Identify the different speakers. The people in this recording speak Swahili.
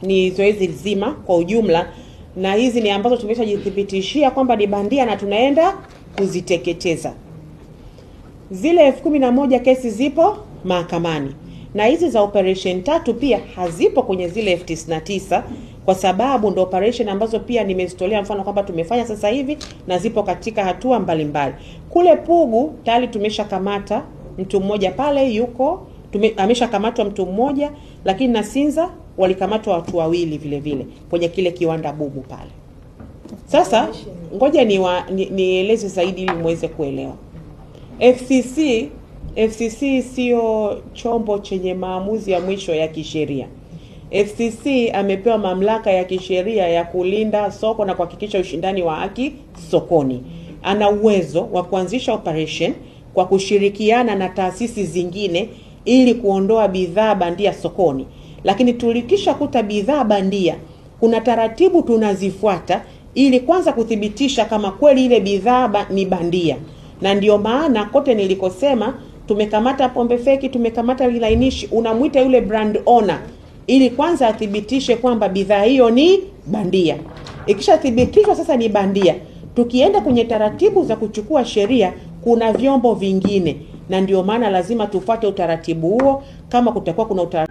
Speaker 1: ni zoezi zima kwa ujumla, na hizi ni ambazo tumeshajithibitishia kwamba ni bandia na tunaenda kuziteketeza. Zile 11,000 kesi zipo mahakamani, na hizi za operation 3 pia hazipo kwenye zile 99,000 kwa sababu ndo operation ambazo pia nimezitolea mfano kwamba tumefanya sasa hivi na zipo katika hatua mbalimbali. Kule Pugu tayari tumeshakamata mtu mmoja pale yuko, ameshakamatwa mtu mmoja, lakini na Sinza walikamatwa watu wawili vile vile kwenye kile kiwanda bubu pale. Sasa ngoja nieleze zaidi ili muweze kuelewa. FCC sio chombo chenye maamuzi ya mwisho ya kisheria. FCC amepewa mamlaka ya kisheria ya kulinda soko na kuhakikisha ushindani wa haki sokoni. Ana uwezo wa kuanzisha operation kwa kushirikiana na taasisi zingine ili kuondoa bidhaa bandia sokoni. Lakini tulikisha kuta bidhaa bandia, kuna taratibu tunazifuata ili kwanza kuthibitisha kama kweli ile bidhaa ni bandia. Na ndio maana kote nilikosema tumekamata pombe feki, tumekamata lilainishi, unamuita yule brand owner ili kwanza athibitishe kwamba bidhaa hiyo ni bandia. Ikishathibitishwa sasa ni bandia, tukienda kwenye taratibu za kuchukua sheria kuna vyombo vingine, na ndio maana lazima tufuate utaratibu huo. Kama kutakuwa kuna utaratibu